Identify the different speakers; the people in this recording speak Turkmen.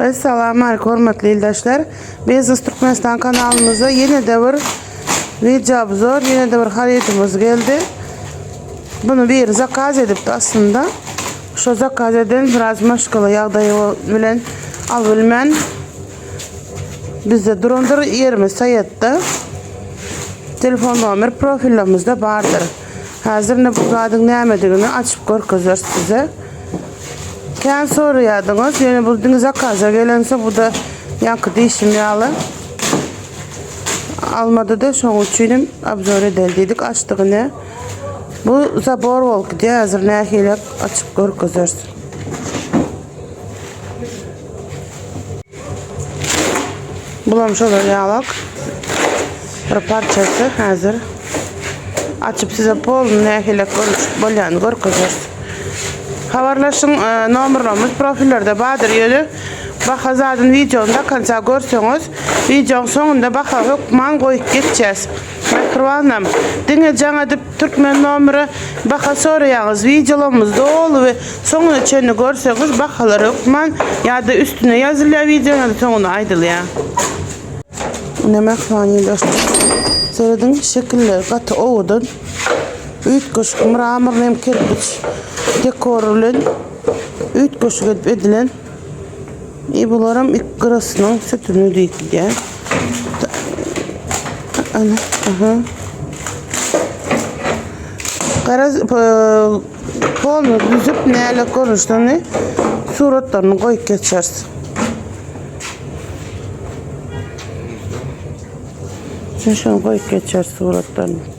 Speaker 1: Essalamu aleýkum hormatly ildeşler. Biznes Türkmenistan kanalymyzda ýene-de bir video obzor, ýene-de bir harydymyz geldi. Bunu biri zakaz edipdi aslynda. Şo zakaz eden biraz maşgala ýagdaýy bilen alybilmän bizde durandyr ýerimiz saýatda. Telefon nomer profillerimizde bardyr. Häzir ine bu zadyň nämedigini açyp görkezeris size. Kän soraýardyňyz, ýöne bu diňe zakaza gelensoň bu-da ýaňky diýşim ýaly almady-da, şonuň üçinem obzor edeli diýdik, açdyk ine. Bu zabor bolup gidýär, häzir nähili açyp görkezeris. Bulam şolar ýalak. Bir parçasy häzir. Açyp size polny nähili görüş bolýany görkezeris. Habarlaşyň e, nomerlerimiz profillerde bardyr ýöne baha zadyn wideony do konca görseňiz wideoň soňunda baha hökman goýup geçýäs. Mähribanam, diňe jaň edip türkmen nomere baha soraýaňyz, wideolarymyz doly we soňuna çenli görseňiz bahalar hökman ýa-da üstüne ýazylýar wideonyň ýa-da soňuna aýdylýar. Ine mähriban ildeşler, serediň şekilleri gaty owadan, üýtgeşik mramorny hem kerpiç dekory bilen üýtgeşik edip edilen. I bularam ik gyrasynyň sütüni diýip gidýär. Ana, aha. Garaz, polny düzüp näle görnüşlerini suratlaryny goýup geçeris. Şunu goýup geçeris suratlaryny.